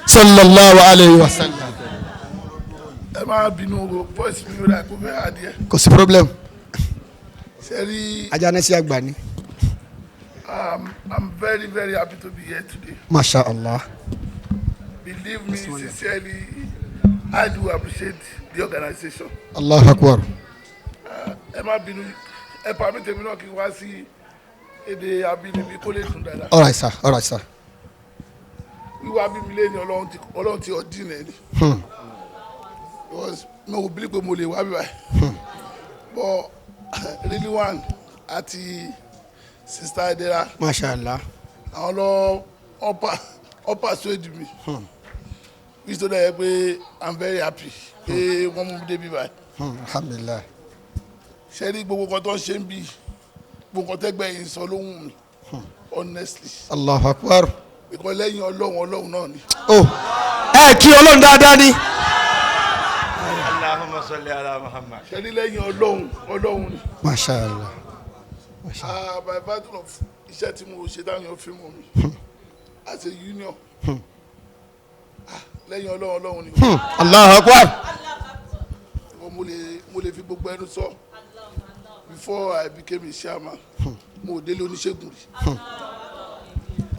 Sallallahu alayhi wa sallam. Ẹ máa bínú o, voice mi ò rà kó fẹ́ adìẹ. Kò sí problem. Ṣe rí. Ajánẹ́sí àgbà ni. I'm very, very happy to be here today. Masha Allah. Believe me, sincerely, I do appreciate the organization. Allahu akbar. Ẹ má bínú, ẹ permit èmi náà kí n wá sí èdè abínibí kó lè dùn dáadáa. All right, sir. All right, sir. Wíwá bí mi lé ní Ọlọ́run ti ọdín ẹ̀ ni. Because mo ò bí pé mo lè wá bí báyìí. But really one àti Sister Edera, Masha Allah. àwọn lọ ọ persuade mi. Which tó dẹ̀ yẹ pé I'm very happy pé wọ́n mú mi débi báyìí. Alhamdulillahi. Ṣe rí gbogbo nǹkan tó ń ṣe ń bí, gbogbo nǹkan tẹ́gbẹ́ yìí ń sọ lóhùn mi, honestly. Allahu akbar. Because lẹ́yìn Ọlọ́run, Ọlọ́run náà ni. Oh, ẹ kí Ọlọ́run dáadáa ni. Allahumma salli ala Muhammad. Ṣe rí, lẹ́yìn Ọlọ́run, Ọlọ́run ni. Masha Allah. Ah, by virtue of iṣẹ́ tí mo ṣe táwọn èèyàn fi mọ̀ mi as a union, ah, lẹ́yìn Ọlọ́run, Ọlọ́run ni. Allahu akbar. Mo lè fi gbogbo ẹnu sọ, before I became a chairman, mo ò délé oníṣègùn rí.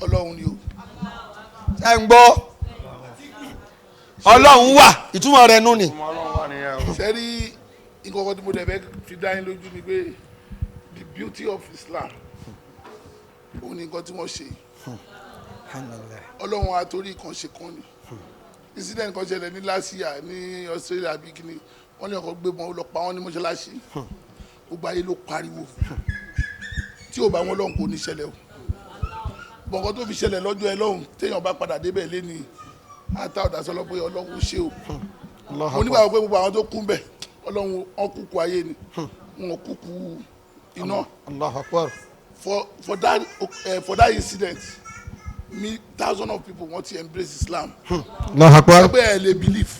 Ọlọ́run ni o. Ẹ ń gbọ́, Ọlọ́run wà, ìtumọ̀ rẹ̀ nù ni. Ọmọ Ọlọ́run wà nìyẹn o. Ṣe rí, nǹkan kan tí mo dẹ̀ fẹ́ fi dá yín lójú ni pé the beauty of Islam, òun ni nǹkan tí wọ́n ṣe. Ọlọ́run àtòrí kan ṣe kan ni. Incident kan ṣẹlẹ̀ ní last year ní Australia bí kíní, wọ́n ní ọkọ̀ gbé wọn lọ pa wọ́n ní mọ́ṣáláṣí. Gbogbo ayé ló pariwo. Tí ò bá wọn lọ́hùn, kò ní ṣẹlẹ̀ o. Bọ̀ǹkan tó fi ṣẹlẹ̀ lọ́jọ́ ẹ lọ́hùn, téèyàn bá padà débẹ̀ lé ní ata ọ̀dà sọlọ pé Ọlọ́run ṣe o. Mo nígbàgbọ́ pé gbogbo àwọn tó kú ń bẹ̀, Ọlọ́run, wọn kúkú ayé ni, wọn kúkú iná. Allahu akbar. For that incident, me, thousands of people want to embrace Islam. Allahu akbar. Pé ẹ lè believe,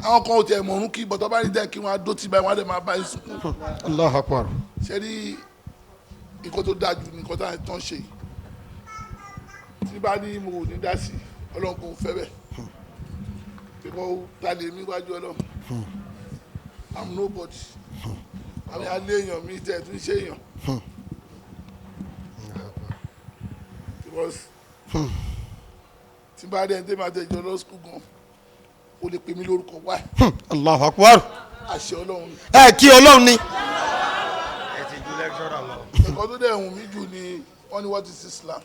àwọn kan ò tẹ mọ̀ọ́rún kí bọ̀tọ̀ bá rí dẹ́ kí wọ́n á dó tì báyìí, wọ́n á dẹ̀ máa bá yín sunkún. Allahu akbar. Ṣe rí, nǹkan tó dáa jù ní nǹkan tó ń ṣe yìí. Tí bá ní mo ò ní dá sí, Ọlọ́run kò fẹ́ bẹ́ẹ̀, because ta lè mí wájú Ọlọ́run? I'm nobody. Àmì alẹ́ èèyàn mi tẹ̀ tún ṣe èèyàn, because tí bá rí ẹni tí màá tẹ̀jọ́ lọ school gan, o lè pè mí lórúkọ wá. Allahu akbar. Àṣẹ Ọlọ́run ni. Ẹ kí Ọlọ́run ni. Ẹ ti ju lecturer lọ. Nǹkan tó dẹ̀ wù mí jù ni wọ́n ní, what is Islam?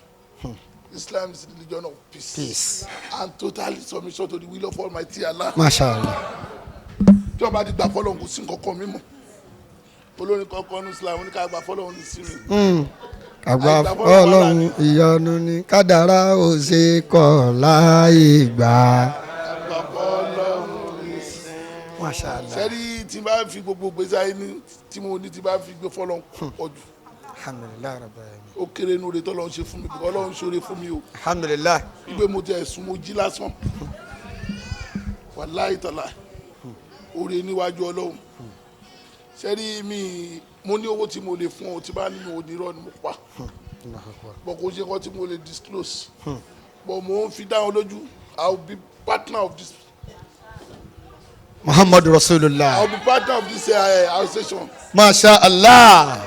Islam is the religion of peace, Peace. and total submission to the will of Almighty Allah. Masha Allah. Tí wọ́n bá ti gbà fọlọ́run, kò sí nǹkan kan mímọ́. Olórin kankan ní Islam ní ká gbà fọlọ́run ní sinmi. Àgbà Ọlọ́run, ìyọnu ni, kádàrá ò ṣe kọ̀ láì gbà. Àgbà fọlọ́run ní sinmi. Masha Allah. Sẹ́rí, tí n bá fi gbogbo gbèsè ayé ní tí mo ní, tí n bá fi gbé fọlọ́run pọ̀ jù, Alhamdulilayi rabbil alamin. Ó kéré inú rẹ̀ tọ́lọ́run ṣe fún mi, bí Ọlọ́run ṣoore fún mi o. Alhamdulilayi. Wípé mo tẹ̀ sùn, mo jí lásán, wàláhì tàlà, oore níwájú Ọlọ́run. Sẹ́rí, mi mo ní owó tí mo lè fún ọ, tí bá nínú onírọ́ ni mo pa Allahu akbar. bọ̀, kò ṣe kọ́ tí mo lè disclose, but mo ń fi dá wọn lójú, I will be partner of this. Muhammadu I Rasulullah. will be partner of this association. Masha Allah.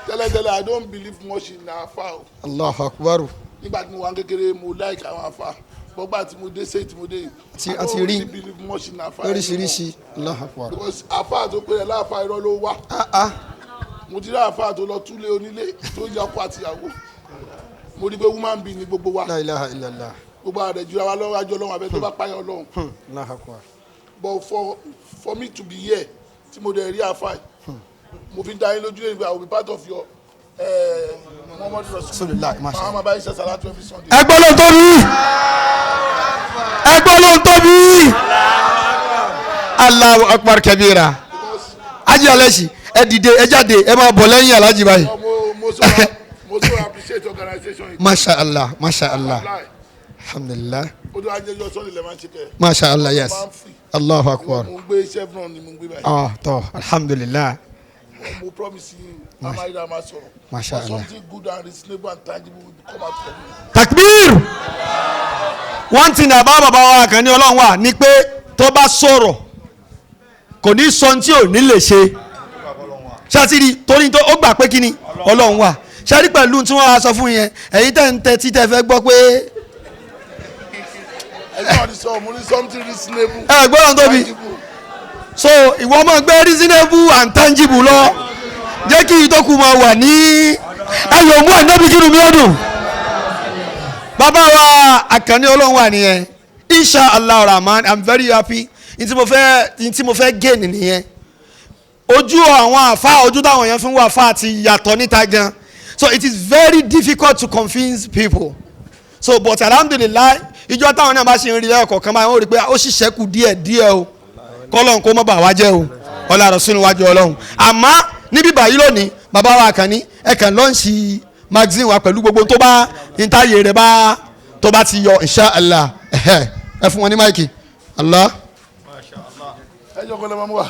Tẹ́lẹ̀tẹ́lẹ̀, I don't believe much in afa o. Allahu akbar. Nígbà tí mo wà ní kékeré, mo like àwọn afa. Gbọ́gbà tí mo dé sẹ́yìn tí mo dé yìí, I àti don't rí really believe much in afa anymore. Lóríṣiríṣi. Allahu akbar. Because afa tó pé rẹ̀ láàfa, irọ́ ló wà. Ah ah. Mo ti rí afa tó lọ túlé onílé tó yẹ ọkọ àtìyàwó. Mo rí pé human being ni gbogbo wa. La ilaha illallah. Gbogbo àrẹ jura wa lọ́wọ́ àjọ Ọlọ́run abẹ́ tó bá páyà Ọlọ́run. Allahu akbar. But for me to be here, tí mo dẹ̀ rí afa yìí, mo fi ń dá yín lójú lẹ́yìn pé I will be part of your Muhammadu Rasulullah, masha Rasulullah. Màá bá yín ṣe salatu every Sunday. Ẹgbọ́n ló ń tóbi, ẹgbọ́n ló ń tóbi. Allahu akbar kabira. Because Ají alẹ́sì, ẹ dìde, ẹ jáde, ẹ máa bọ̀ lẹ́yìn alájí báyìí. mo so appreciate organization yìí. Masha Allah, masha Allah. Wallahi. Alhamdulilah. Ó tó ajẹjọ Sunday lè máa ń ṣe kẹ. Masha Allah, yes. Máa ń free. Allahu akbar. Mo ń gbé Chevron ni mo ń gbé báyìí. Ah, tọ́, alhamdulilah. Mo promise yín, a máa yíra, máa sọ̀rọ̀. Masha Allah. Something good and reasonable and tangible will come out from me. Takbir. One thing about bàbá wa Àkànní Ọlọ́run wà ní pé tó bá sọ̀rọ̀ kò ní sọ tí ò ní lè ṣe. Ṣáàtìrì torí tó ó gbà pé kí ni Ọlọ́run wà. Ṣáàrí pẹ̀lú tí wọ́n á sọ fún yẹn, ẹ̀yin tẹ̀ ń tẹ tí tẹ fẹ́ gbọ́ pé Ẹ̀gbọ́n ti sọ, mo ní something reasonable. Ẹ gbọ́dọ̀ tóbi. Tangible. So ìwọ máa gbé reasonable and tangible lọ, jẹ́ kí ìtọ́kù máa wà ní ayọ̀ mú ànábì kínú mi ọdún. Bàbá wa Àkànní Ọlọ́run wà nìyẹn. Insha Allah Rahman, I'm very happy. N tí mo fẹ́ gain nìyẹn. Ojú àwọn àfa, ojú táwọn yẹn fún wà fà ti yàtọ̀ níta gan, so it is very difficult to convince people. So but alhamdulillahi, ìjọ táwọn náà bá ṣe ń rí ẹ̀kọ́ kan báyìí, wọ́n rí i pé ó sì ṣẹ́kù díẹ̀ díẹ̀ o. Kọ́lọ́n kó mọ́ bà wá jẹ́ o, ọlá Rasul wájú Ọlọ́run. Àmọ́ níbí báyìí lónìí, bàbá wa Àkànní, ẹ kàn launch magazine wa pẹ̀lú gbogbo tó bá ntáyé rẹ̀ bá tó bá ti yọ, insha Allah. Ẹ fún wọn ní mic Allah. Ẹ jọ kọ́ lẹ́ máa mú wa.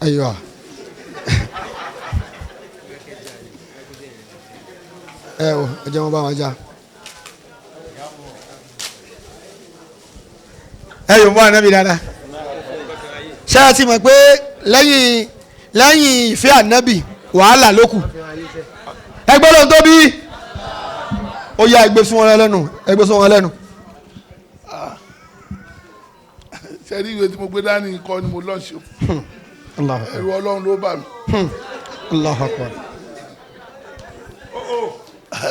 Ayiwa, ẹ o, ẹ jẹ́ wọn bá wọn já. Ẹ yóò mú ànábì dáadáa. Ṣé ẹ ti mọ̀ pé lẹ́yìn ìfẹ́ ànábì, wàhálà ló kù? Ẹ gbọ́dọ̀ tóbi. Ó yá, ẹgbẹ́ fún wọn lẹ́nu, ẹgbẹ́ fún wọn lẹ́nu. Ṣe rí ìwé tí mo gbé dání kọ́ ni mo launch o. Allahu Akbar. Ẹ̀rù Ọlọ́run ló bà mí. Allahu Akbar.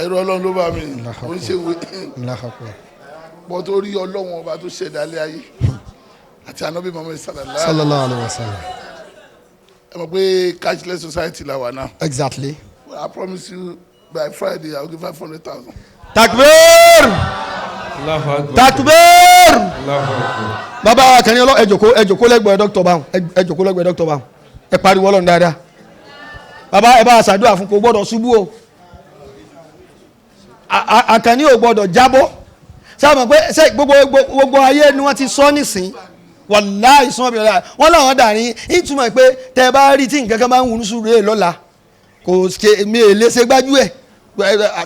Ẹ̀rù Ọlọ́run ló bà mí. Mo ń ṣe ìwé Allahu Akbar. bọ́ tó rí Ọlọ́run ọba tó ṣẹ̀dá ilé ayé àti ànábì Muhammad sallallahu Sallallahu alayhi wa sallam. Ẹ mọ̀ pé cashless society la wà náà. Exactly. I promise you, by Friday I will give 500,000. Takbir. Allahu Akbar. Takbir. Allahu Akbar. Bàbá wa Àkànní ọlọ́, ẹ jókòó, ẹ jókòó lẹ́gbẹ̀ẹ́ dókítà báwọn, ẹ jókòó lẹ́gbẹ̀ẹ́ dókítà báwọn. Ẹ pariwo Ọlọ́run dáadáa. Bàbá, ẹ bá a ṣàdúrà fún, kò gbọ́dọ̀ ṣubú o. Àkànní ò gbọ́dọ̀ jábọ́. Sábà pé ṣé gbogbo ayé ni wọ́n ti sọ nísìn, wàláì sọ bí wọ́n làwọn dàrí ìtumọ̀ pé tẹ́ ẹ bá rí tí nǹkan kan bá ń wùnú sùúrù ẹ̀ lọ́la, kò ṣe mi è lè ṣe gbájú ẹ̀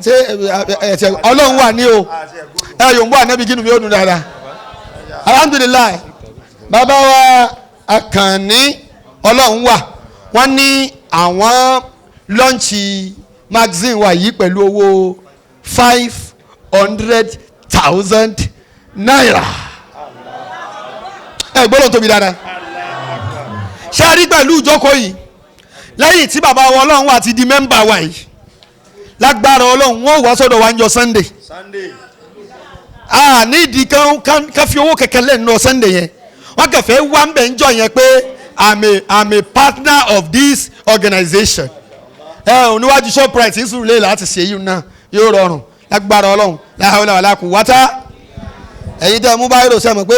ṣe ẹ̀. Ọlọ́run wà ní o. Ẹ yòó ń bọ́ ànábì kínú mi ó dùn dáadáa. Alhamdulillahi, bàbá wa Àkànní Ọlọ́run wà, wọ́n ní àwọn launch magazine wa yìí pẹ̀lú owó ₦500,000. Ẹ gbọ́dọ̀ tóbi dáadáa. Ṣé a rí pẹ̀lú ìjókòó yìí, lẹ́yìn tí bàbá wa Ọlọ́run wà ti di member wa yìí, lágbára Ọlọ́run, wọ́n wá sọ́dọ̀ wa ń jọ Sunday. Sunday. A nídìí kan fi owó kẹ̀kẹ́ lẹ́nu lọ Sunday yẹn. Wọ́n kẹfẹ́ wá ń bẹ̀ ń jọ yẹn pé I'm a partner of this organization. Ẹ ò níwájú Shoprite ìsúlẹ̀ láti ṣe yìí náà, yóò rọrùn lágbára Ọlọ́run. La hawla wala quwwata. Ẹ̀yin tẹ́ ẹ mú báyìí rò sẹ́mi pé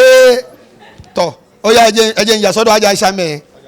tọ̀ ó yá, ẹ jẹ́ ń yà sọ́dọ̀ ajá iṣẹ́ mẹ́ẹ̀.